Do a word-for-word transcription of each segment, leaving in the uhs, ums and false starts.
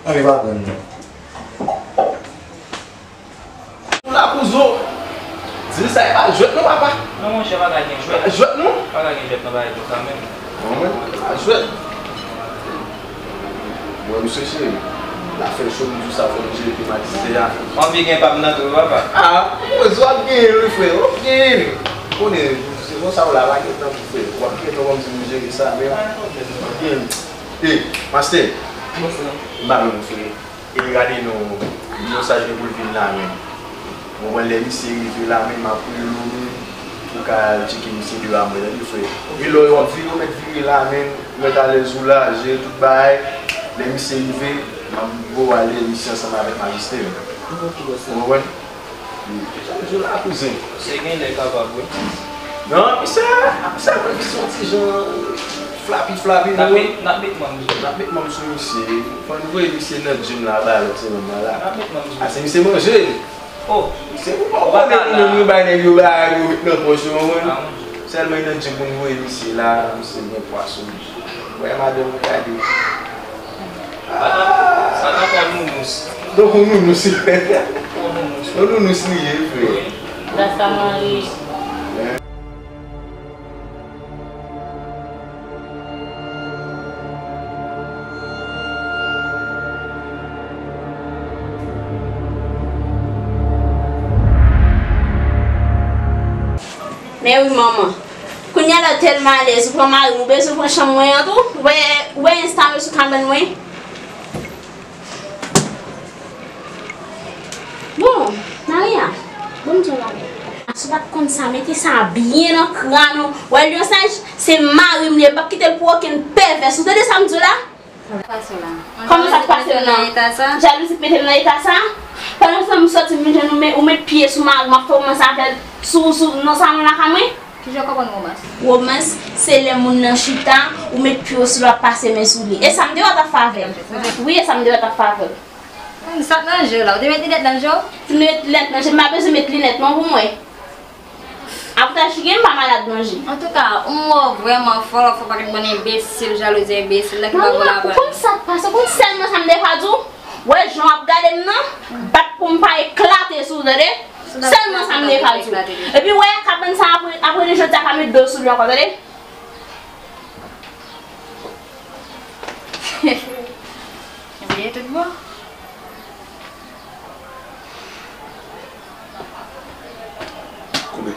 Ann pa pran non. Ou la pou zo. Di l sa e pa jwèt non, papa. Non, monchè, pa ka gen jwèt. Pa jwèt non. Pa ka gen jwèt nan bagay konsa menm. Bon, mwen, pa jwèt. Mwen, misye cheri, la fè cho, m di w sa, fò m jere klimatize a. Anvi gen pa m nan tou, papa. A, mwen, zo ap genyen l wi, frè, w ap genyen l. Konnen, se konsa w la, pa gen tan pou frè. W ap gen tan, w ap di m jere sa, men w ap genyen l. E, mastè, m pa lwen w, frè. E gade non, mesaj gen pou l vin la menm. Bon, mwen, lè misye rive la menm, m ap rele w menm pou w ka al tcheke misye deyò a mwen, tande, frè. E lè w ap vire, w mèt vire la menm, ou mèt alèz ou la, jere tout bagay. Lè misye rive, m ap voye w ale misye ansanm avèk majistre menm. Ou konprann? Jan m di w la, kouzen. Se genlè kapab, wi. Non, misye, misye ap fè yon ti jan flapi, flapi, non. N ap met, n ap met manm sou misye. N ap met manm sou misye. Fò n voye misye nan gym la, ba lòt semèn nan la. N ap met manm sou misye. Ase misye manje. Oh. Se pou w konnen nou menm nou bay nèg yo bagay yo met nan pòch yo, ou konprann? Sèlman nan gym pou n voye misye la, misye gen pwa sou li. Wè madanm ou gade. Ah, sa nan ka nounous. Donk ou nounous li. Ou nounous. Ou nounous li ye, frè. Wi. Gras a Mari. Men wi, manman. Kounye a la, w tèlman alèz, ou pran mari m, ou bezwen pran chanm mwen an tou? Ou wè, ou wè enstalle sou kabann mwen? Bon, Maria, bon, m di w la. Si w pa t konn sa, mete sa byen nan kràn ou. Wè, Lyonsaj, se mari m li ye, m p ap kite l pou okenn pèvès. Ou tande sa m di w la? Kòman sa k pase w nan eta sa? Jalouzi k mete m nan eta sa? Pandan se tan m sòti, m vin jwenn ou met, ou met pye sou mari m, w ap fè womans avè l sou, sou, nan salon lakay mwen? Kijan w konprann womans? Womans, se lè moun nan chita, ou met pye w sou l, w ap pase men sou li. E sa m te wè w t ap fè avè l. Wi, e sa m te wè w t ap fè avè l. Hmm, sa k nan je w la? Ou te met linèt nan je w? Si m te met linèt nan je m, m pa bezwen met linèt non pou m wè. Avantaj ki gen, m pa malad nan je. Antouka, ou mò vrèman fò, fò pakèt bann enbesil, jalouzi enbesil la ki pa vo lapenn. Ou konn sa k pase, ou konn sèlman sa m te ka di w? Wè jan w ap gade m nan, bat pou m pa eklate sou ou, tande? Sèlman sa m te ka di w. Epi wè, kabann sa apre, apre de jodi a, pa met dlo sou li ankò, tande? Ebyen, tout bon. Koube.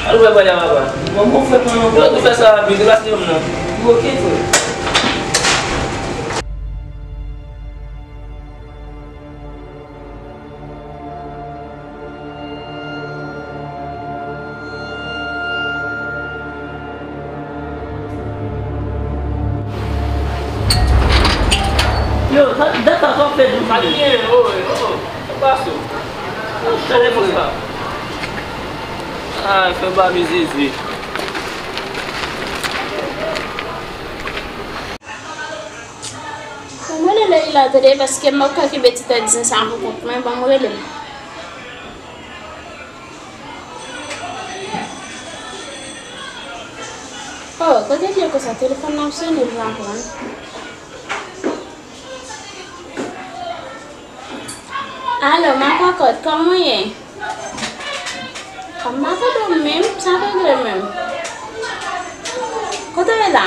Al wè pale a papa. Bon, bon, frè, pran yon. Yo, tou fè sa rapid, depase yon nan. Oke, frè. Yo, sa, dat sa, sa w fè di w. Pa gen, oh, oh, oh, sa pase w. Telefòn sa. Ay, fè ba m zizi. Bon, mwen rele Leila tande, paske m p ap ka kenbe ti tèt zen sa pou kont mwen, ban m rele l. Oh, kote l ye konsa? Telefòn nan ap sonnen, m pa konprann. Alo, makòkòt, kòman w ye? M pa tande w menm, sa regle menm? Kote w ye la?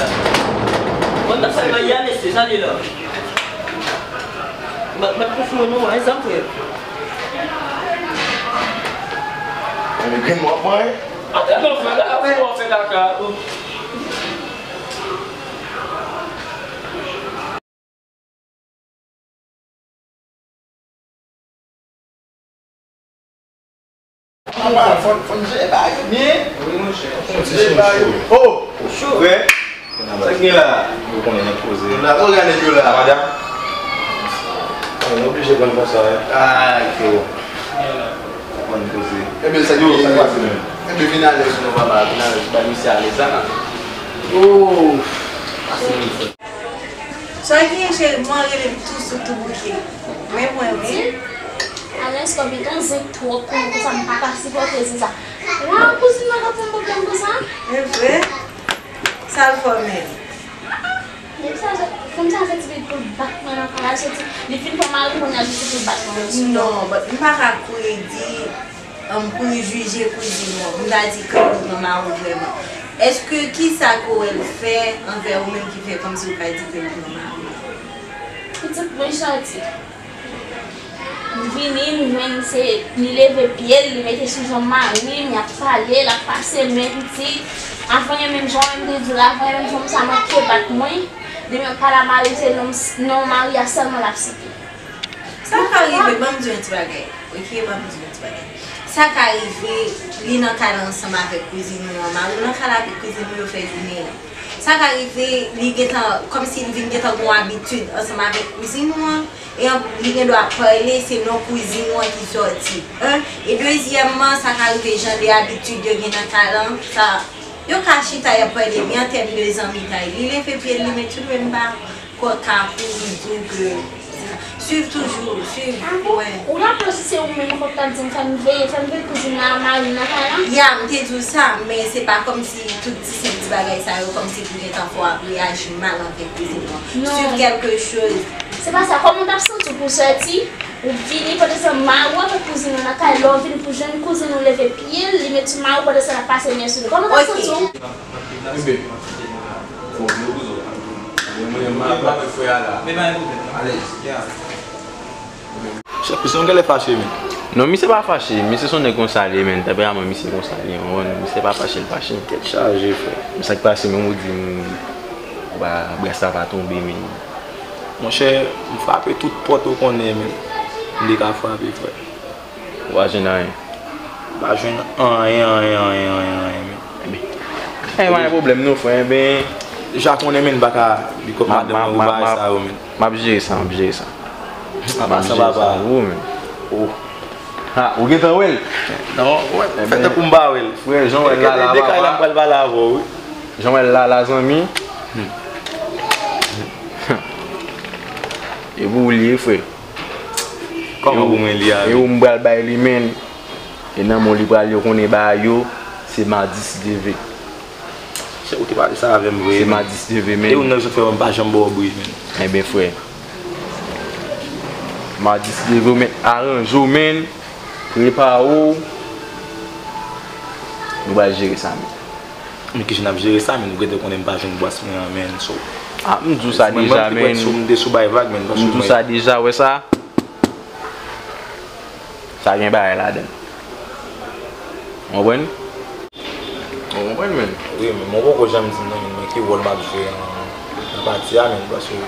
la. Mwen ta fè bay ya, mesye, sa li la. Bat, bat pou fou, nou, egzanp, frè. Mwen gen mwen, mwen. Atè non, frè, la, fè, fè kaka. Fò, fò n jere bagay yo byen. Wi, monchè. Jere bagay yo. Oh! Cho. Frè. Sa k gen la? Ou konnen nèg poze. Ou la, ou gade yo la. Madanm. Mwen oblije pran konsa, wi. Ah, freo. Pran poze. Ebyen, sa yo, sa yo. Ebyen, vin alèz non, papa, vin alèz, bay misye alèz la. Oh! Pase moun fò. Sa gen cheri, mwen rele m tou sou tou bouke. Men mwen, wi. Alèz kòm etan zen twòp pou mwen konsa, m pa ka sipòte zen sa. La, kouzin mwen ka fè m pwoblèm konsa. E vre? Sa l fè w menm? Menm sa, fanm sa se ti pou bat mwen nan kay la, se ti, li fin fè mari kounye a, li ti pou bat mwen sou. Non, but m pa ka kredi, um, prejije kouzin ou an. M ta di ke ou pran mari w vrèman. Èske kisa ke w wè l fè anvè ou menm ki fè kòmsi ou ka di ke l pran mari w? Pitit mwen Shanti. M vini, m jwenn se, li leve pye l, li mete sou janm mari m, y ap pale, l ap pase men pitit. Avan yè menm jan, m te di l, avan yè menm jan, sa manke bat mwen. Demen pa la mari, se non, non mari a sèlman l ap site. Sa ka rive, ban m di yon ti bagay. Ok, ban m di yon ti bagay. Sa ka rive, li nan kay la ansanm avèk kouzin ou an. Mari w nan kay la avèk kouzin ou, yo fè jounen an. Sa ka rive, li gentan, kòmsi li vin gentan gon abitid ansanm avèk kouzin ou an. E an, li gen dwa pale, se non kouzin ou an ki sòti. Hein? E dezyèmman, sa ka rive jan de abitid yo gen nan kay lan, sa, yo ka chita, y ap pale, men an tèm de zanmitay, li leve pye l, li met sou dwe m pa kwè ka pou m di w ke, swiv toujou, swiv, wè. Ou raple w si se ou menm, ou fòk ta di m, fè m veye, fè m veye kouzin lan, mari m nan kay lan? Ya, m te di w sa, men se pa kòmsi tout ti senp ti bagay sa yo, kòmsi pou gentan fè w ap reyaji mal anvè kouzin ou an. Non. Swiv kèlke choz. Se pa sa, kòman w t ap santi w pou w sòti, ou vini, pandan se tan mari w avèk kouzin ou nan kay, lè w vini pou jwenn kouzin ou leve pye l, li met sou mari w, pandan se tan l ap pase men sou li. Kòman w t ap santi w? Enben, bon, yo bozo. Mwen, mwen, mwen, mwen, frè a la. Alèz. Chèf, misye yon genlè fache, men. Non, misye pa fache. Misye se yon nèg konsa li ye, men. Tanperaman misye konsa li ye, w konprann? Misye pa fache, l fache. Tèt chaje, frè. Men sa k pase, men ou di m, ou pa, brès la pa tonbe, men. Monchè, m frape tout pòt ou konnen, men. M te ka frape, frè. Ou pa jwenn anyen? M pa jwenn anyen, anyen, anyen, anyen, anyen, men. Enben, enben, pa gen pwoblèm non, frè, enben. Deja konnen, men, m pa ka big up madanm mwen pou bagay sa yo, men. M ap jere sa, m ap jere sa. An pasan, papa. Ou, men. Oh. Ha, ou gentan wè l? Non, wè, fè tankou m pa wè l. Frè, jan w wè l la, la, papa. Jan w wè l la, la, zanmi. E pou ou li ye, frè. Kòman pou mwen li a? E ou m pral bay li, men. E nan men w li pral ye, ou konnen bagay yo, se madi si Dye vle. Chè, ou te pale sa avè m vre, men. Se madi si Dye vle, men. E ou nan sot fè m pa janm ba w bri, men. Enben, frè. Madi si Dye vle, ou mèt aranje w, men. Prepare w. Nou pral jere sa, men. Men kijan n ap jere sa, men? Ou gentan konnen m pa jwenn bwès mwen an, men, so. Ah, m di w sa deja, men. M te sou bay vag, men, paske m di w sa deja, wè sa. Sa gen bagay ladan l. Ou konprann? Ou konprann, men? Wi, men mwen poko janm di m nan men mwen Ki wòl m ap jwe nan, nan pati a menm, paske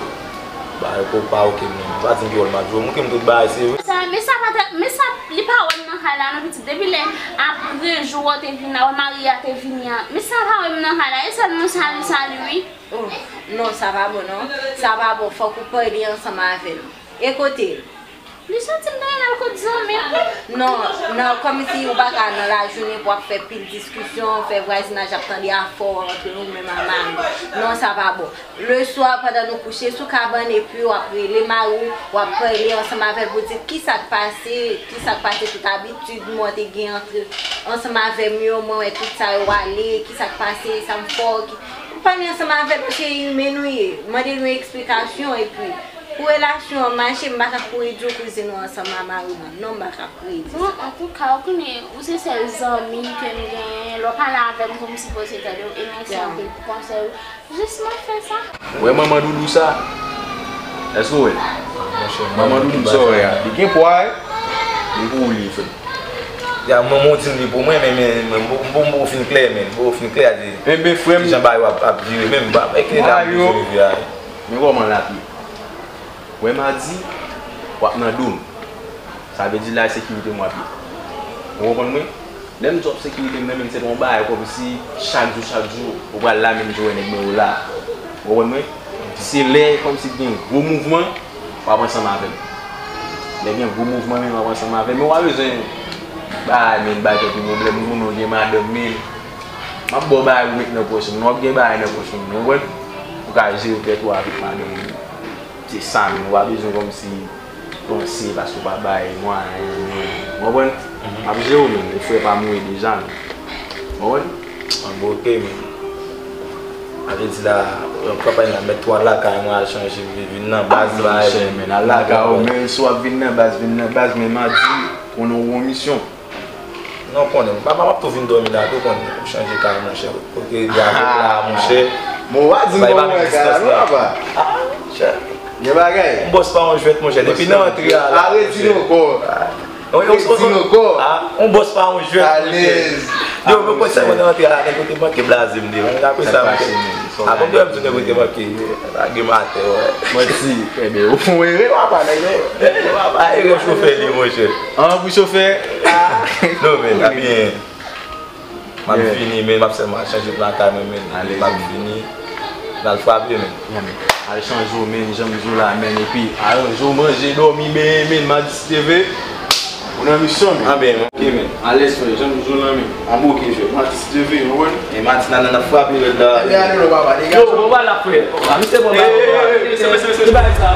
bagay yo pa oke menm. Pa di m ki wòl m ap jwe, m oke m tout bagay, se vre. Sa, men sa pa tèt, men sa, li pa wè m nan kay la non, pitit. Depi lè apre jou w te vin la, wè Maria te vini an. Men sa pa wè m nan kay la, e sèl moun sa li, sa li, wi. Oh, non, sa pa bon, non. Sa pa bon, fòk ou pale ansanm avè l. E kote l? Li soti m dèyè l al kot zanmi l, wi. Non, non, kòmsi ou pa ka nan lajounen pou w ap fè pil diskisyon, fè vwazinaj ap tande afè w antre ou menm a mari w. Non, sa pa bon. Leswa, pandan nou kouche sou kabann, epi w ap rele mari w, w ap pale ansanm avè l pou di kisa k pase, kisa k pase tout abitid mwen te gen antre, ansanm avè m yo, mwen wè tout sa yo ale, kisa k pase, sa m fè w, ki, pale ansanm avè l, paske imen nou ye. Mande nou eksplikasyon, epi pou relasyon an mache, m pa ka kouri di w kouzin ou ansanm a mari mwen. Non, m pa ka kouri di sa. Bon, antouka, ou konnen, ou se sèl zanmi ke m genyen. Lè w pale avè m, pou m sipoze tande w, e mèsi anpil pou konsèy ou. Jis mwen fè sa. Ou wè manman Doudou sa? Èske w wè? Manman Doudou sa w wè a? Li gen pwa, wi. Li pou ou li, frè. Ya, mwen, mwen di m li pou mwen, men, men, men, m poko, m poko fin klè, men, m poko fin klè a di. Enben, frè m. Kijan bagay yo ap, ap vire, men, m pa, e klè la, m bezwen rive a. Men kòman l ap ye? Wè madi, w ap nan do m. Sa vle di la, sekirite m w ap ye. Ou konprann mwen? Lè m di w ap sekirite m nan, men se pa yon bagay kòmsi chak jou, chak jou, ou pral la, menm jan w wè nèg mwen yo la. Ou konprann mwen? Se lè kòmsi gen gwo mouvman, w ap ansanm avè m. Lè gen gwo mouvman, men w ap ansanm avè m. Men w pa bezwen bay, men bay tèt ou pwoblèm, ou konnen w gen madanm, men m ap ba w bagay pou w met nan pòch ou, men w ap gen bagay nan pòch ou, ou konprann? Ou ka jere tèt ou avèk madanm ou. Se sa menm, ou pa bezwen kòmsi panse paske ou pa bay mwayen anyen. Ou konprann? M ap jere w menm, e frè pa mouri deja menm. Ou konprann? An bon, oke menm. Sa vle di la, kanpay la, mèt tou al lakay mwen al chanje, vin nan baz la. Monchè, men al lakay ou, men si w ap vin nan baz, vin nan baz, men madi, ou nan yon misyon. Non, konnen, papa, m ap tou vin dòmi la tou, konnen, pou chanje kay, monchè. Kote de avèk la, monchè. Bon, w a di m kòman w wè kay la, non, papa? Ah, monchè. Gen bagay. Yon bòs pa yon jwèt, monchè. Depi nan antre a la, monchè. Arete nou ankò. Ah, yon bòs pa yon jwèt, monchè. Alèz. Yo, mwen kwè sèlman nan antre a la, nèg yo te manke blaze m devan. Apre sa, monchè. Ah, bon, m di nèg yo te manke lage m atè, wè. Manti, enben, ou fè yon erè, papa, nèg yo. Papa, erè chofè li, monchè. An, pou chofè. Ah. Non, men, a byen. M ap vini, men m ap sèlman chanje plan kay mwen, men. M ap vini. N al frape, men. Al chanje w, men, jan m di w la, men, epi aranje w, manje, dòmi, benyen, men, madi si Dye vle. Ou nan misyon, men. An byen, ok, men. Alèz, frè, jan m di w la, men. An bon, ok, frè. Madi si Dye vle, ou konprann? E madi, nan, nan, n ap frape rèd la. Ebyen, ale non, papa, degaje w. Yo, bon, ba la, frè. Misye bon, ba la, frè. Ki bagay sa?